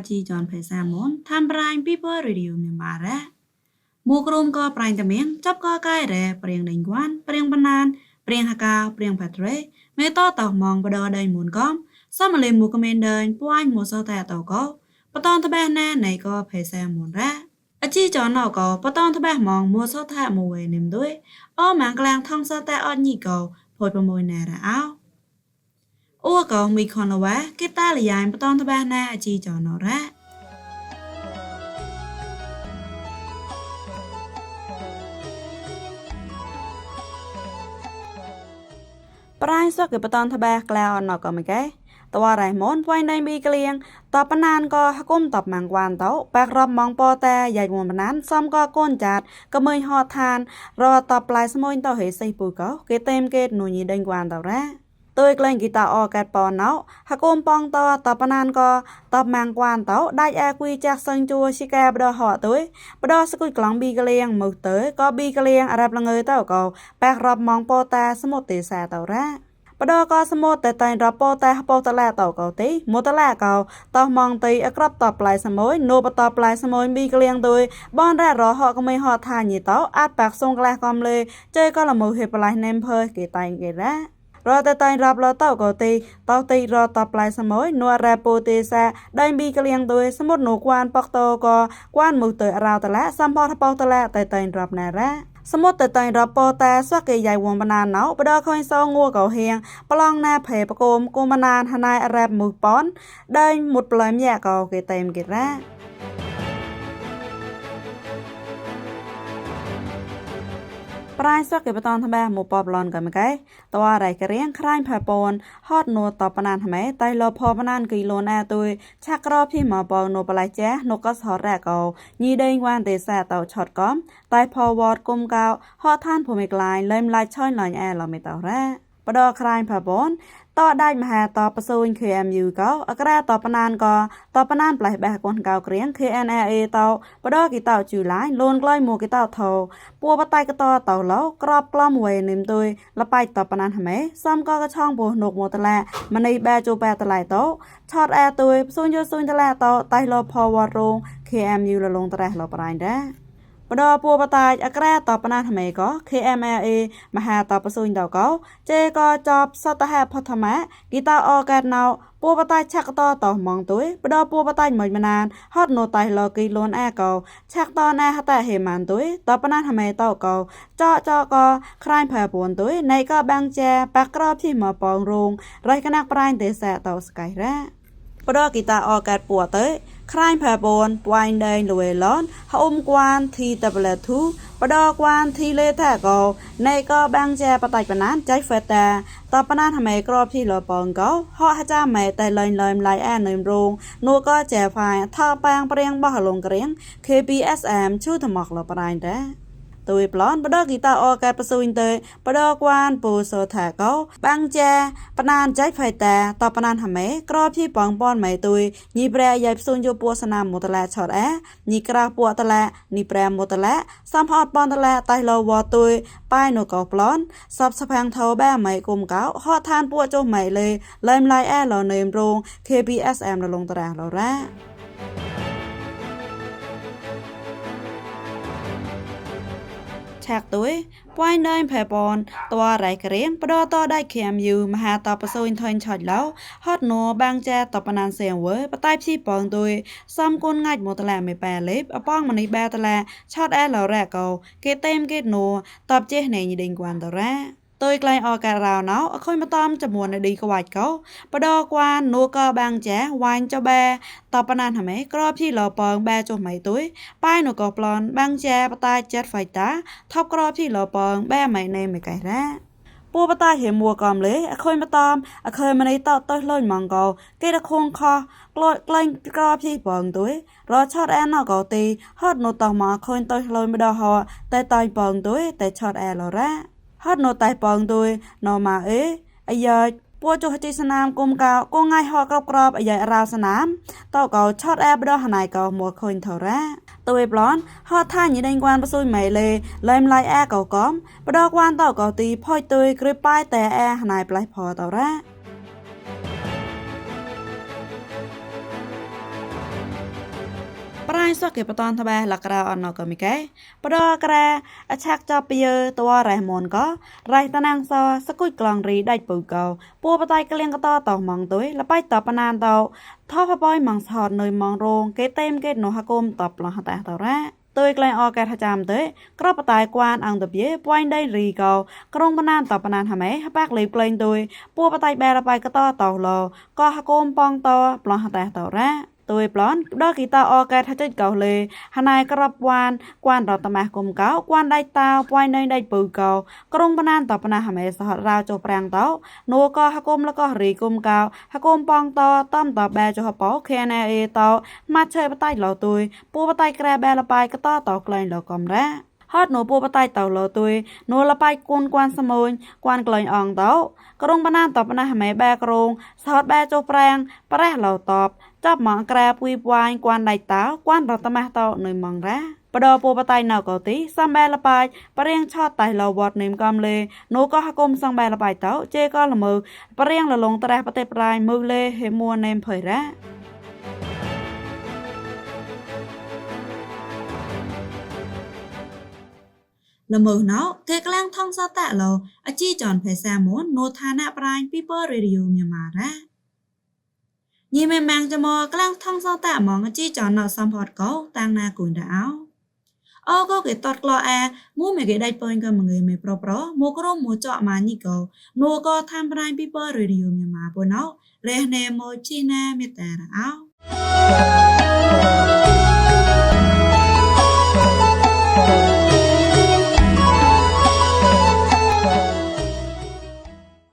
ជីចនភេសាមុនធ្វើប្រាញ់ពីពររីឌីយမြန်မာរ៉ាមួក្រុមក៏ប្រាញ់តមៀងចាប់ក៏កែរ៉ែព្រៀងដេញគួនព្រៀងបណានព្រៀងហកាព្រៀងផាត្រេមេតតម៉ងបដដៃមុនកំសមលេមួកមេនដេញពួយមួសតែតកោបតនតបេណាណៃក៏ភេសាមុនរ៉ាអជីចនណកោបតនតបេម៉ងមួសថាមួវេនិមទុយអូម៉ាងក្លាំងថងសតែអត់ញីកោភួយប្រមួយណែរ៉ាអោអូកោមីខនលវ៉ាគេតាលយ៉ាញបតនតបេណាអជីចនណរ៉ាប្រាយសកេបតនតបេក្លែអនណកោមកែតវរៃមនវៃណៃមីក្លៀងតបណានក៏ហគុំតបម៉ាងវ៉ានតោបែករំម៉ងពតែយាយងបណានសំក៏កូនចាតក៏មើញហត់ឋានរតបប្លែស្មួយតោហេសៃពូកោគេតេមគេនូញីដេញវ៉ានតោរ៉ាទុយក្លែងគីតាអកាត់ប៉ណោហគុំប៉ងតតបណានក៏តបម៉ាងវ៉ានតោដាច់អែគួយចាស់សឹងជួស៊ីកែបដហទុយបដស្គុយក្លងប៊ីក្លៀងមកទៅក៏ប៊ីក្លៀងអារ៉ាប់លងើតោក៏បែករំម៉ងពតែសមុទ្រទេសាតោរ៉ាបដកសមុទ្រតែតែងរពោតែហពោតឡាតោកោទីមតឡាកោតោះម៉ងទីអក្របតប្លៃសមួយនូបតប្លៃសមួយមីក្លៀងទុយបនរ៉រហកមីហថាញីតោអាចបាក់សងក្លះកំលេជើក៏លមូហេប្លៃណេមភើគេតែងគេរ៉ារតតែងរាប់លតោកោទីតោទីរតប្លៃសមួយនួរ៉ាពូទេសាដៃមីក្លៀងទុយសមុទ្រនូគួនបកតោកគួនមុទៅរោតឡាសំផតបោតឡាតែតែងរាប់ណារ៉ាសមុទ្រតតែងរពោតាសវកេយ៉ៃវងបណានណៅបដខុញសងួកោហៀងប្លងណាភេបកុំគុំណានហណៃអរ៉ាប់មុប៉នដេញមុតប្លែមយ៉ាកោគេតេមគេរ៉ាប្រាយសកេបតនថ្បែមកបបឡនកមកែតវរៃក្រៀងខ្រាញ់ផាពនហត់នួតបណានថ្មេតៃលផបណានគីលូនអាទុយឆាក្រភីមកបងនូបលៃចានូកសហរ៉កោញីដេងវ៉ានទេសាតោឆតកំតៃផវតគុំកោហត់ឋានភូមិក្លាយលែមឡាយឆយឡាញ់អែឡមេតោរ៉ាបដខ្រាញ់ផាពនតដាច់មហាតបសូន KMU កោអក្រាតបណានកតបណានផ្លេះបេះកូនកោក្រៀង KNRA តបដគីតោជូឡាញលូនក្លយមួគីតោថោពួបតៃកតតោឡោក្របក្លំវេនិមទុយលបៃតបណានហមេសំកកឆងពោនុកមតឡាមនីបែជូបែតឡៃតោឆតអែទុយសូនយោសូនតឡាតោតៃលផវរង KMU លលងត្រេះលប្រៃដែរបដពួបតាចអក្រាតបណាថ្មេក KMRA មហាតបសុញតកោជេកចបសតហផដ្ឋមៈគីតាអកាតណៅពួបតាចឆកតតម៉ងទុយបដពួបតាចមួយមណានហត់ណូតៃលគីលូនអាកោឆកតណាហតហេម៉ានទុយតបណាថ្មេតកោចចកខ្រាញ់ផែពួនទុយណៃកបាំងចាបាក់ក្រភីមកបងរងរៃកណាក់ប្រាញ់ទេសៈតស្កៃរ៉ាបដគីតាអកាតពួទៅខ្រាញ់ផែបនពួយដេងលវេឡនហអ៊ុំគួនធីតបលធូបដគួនធីលេថាកោណៃកបាំងជាបតៃបណានចៃហ្វេតាតបណានហមេក្របធីលបងកោហហចាមេតៃលែងលែមឡៃអានឹមរងនួកចែហ្វាយថប៉ាងព្រៀងបោះលងក្រៀង KPSM ឈូថ្មកលប្រៃដែរទុយប្លន់បដគីតាអកាតបសុញទៅបដគួនពូសថាកោបាំងចាបណានចៃផៃតាតបណានហមេក្រភីបងបនម៉ៃទុយញីប្រែយាយផ្សុញយោពួសណាមតឡាឆតអាញីក្រាពួតឡានីប្រែមតឡាសំផអត់បនតឡាតៃលវទុយប៉ៃនូកោប្លន់សបសផាំងថោបែម៉ៃគុំកោហត់ឋានពួចុះម៉ៃលេលែមឡៃអែលនេមរង KPSM លងតរាលរ៉ាឆាកទុយពួយណៃផែបនតវរៃក្រៀងបដតដៃ KMU មហាតបសុញថុញឆតឡោហត់នួបាងចាតបណានសៀងវើបតៃភីបងទុយសំគុនងាច់មតឡាមេប៉ែលេបអបងមនីបែតឡាឆតអែលរ៉ាកោគេតេមគេនួតបចេះណេញដេងគួនតរ៉ាទុយក្លែងអការោណៅអខុយមកតំចំនួនឌីក្វាច់កោបដគួននួកបាងចាវ៉ាញ់ចបែតបណានហមេក្របភីលបងបែចុះម៉ៃទុយប៉ៃនូកប្លន់បាងចាបតាចិត្តហ្វៃតាថប់ក្របភីលបងបែម៉ៃណេមីកៃរ៉ាពួបតាហេមួកំលេអខុយមកតំអខុយមនីតតលុយម៉ងកោគេរខងខក្លោក្លែងក្របភីបងទុយរឆតអែណកោទីហត់នូតមកខុញតលុយម្ដហតែតៃបងទុយតែឆតអែលរ៉ាហត់ណូតៃប៉ងទុយណូម៉ាអេអាយ៉ាពួចុះជីស្នាមគុំកោកងងៃហក្របក្របអាយ៉ារោស្នាមតកោឆតអែបដហណៃកោមួខុញថរ៉ាទុយប្លន់ហត់ថាញីដេញគួនបសុយម៉ៃលេលែមឡៃអែកោកំបដគួនតកោទីផុយទុយក្រឹប៉ៃតែអែហណៃប្លៃផតរ៉ា ប្រាយសោះគេបតនតបែលក្រៅអនកមិកែបដក្រែអឆាក់ចាប់ពយតវរ៉េមនករៃតណាងសសគុយក្លងរីដាច់ពូកោពួបតៃក្លៀងកតតម៉ងទុយលបៃតបណានតោថោបបយម៉ងសហតនៅម៉ងរងគេតេមគេណោហគុំតប្លោះតាតរ៉ាទុយក្លែងអកែថាចាំទេក្របតៃគួនអង្គតបយពួយដៃរីកោក្រុងបណានតបណានហមេហបាក់លេបក្លែងទុយពួបតៃបែរបៃកតតោឡក៏ហគុំប៉ងតប្លោះតាតរ៉ាទុយប្លន់ដល់គីតាអកែថាចុចកោលេហណៃក្របវ៉ានគួនរតម៉ាស់គុំកោគួនដៃតាវពួយនៅដៃពូកោក្រុងបណានតបណាហមេសហរោចុប្រាំងតោនួកហគុំលករីគុំកោហគុំប៉ងតតំតបែចុហបោខេណេអេតោម៉ាត់ឆេបតៃឡោទុយពូបតៃក្រែបែលបាយកតតោក្លែងលកំរ៉ាហត់នូពូបតៃតោឡទុយនូលបៃគួនគួនសមួយគួនក្លែងអងតោក្រុងបណានតបណាហមេបែក្រុងសហតបែចុប្រាំងប្រេះឡោតបចាប់ម៉ងក្រែពុយពួយគួនដៃតោគួនរតម៉ាស់តោនៅម៉ងរ៉ាបដពូបតៃណៅកោទីសំបែលបាយបរៀងឆតតៃឡវត្តនេមកំលេនូក៏ហគុំសងបែលបាយតោជេក៏ល្មើបរៀងលលងត្រេះប្រទេសប្រាយមើលេហេមួនេមភ័យរ៉ាល្មើណៅគេក្លាំងថងសតៈឡោអជីចនភេសាមួនណូឋានៈប្រាញ់ពីពរេឌីយោမြန်မာរ៉ាញីមេម៉ាំងចមក្លាំងថងសតៈម៉ងអជីចនណសំផតកោតាំងណាគួនរអោអូក៏គេតតក្លោអាងូមេគេដៃប៉ងក៏មងើមេប្រប្រមកក្រុមមកចកម៉ាញីកោនូក៏តាមប្រាញ់ពីពរេឌីយោမြန်မာប៉ុណោរេះណេមកជីណាមេតារអោ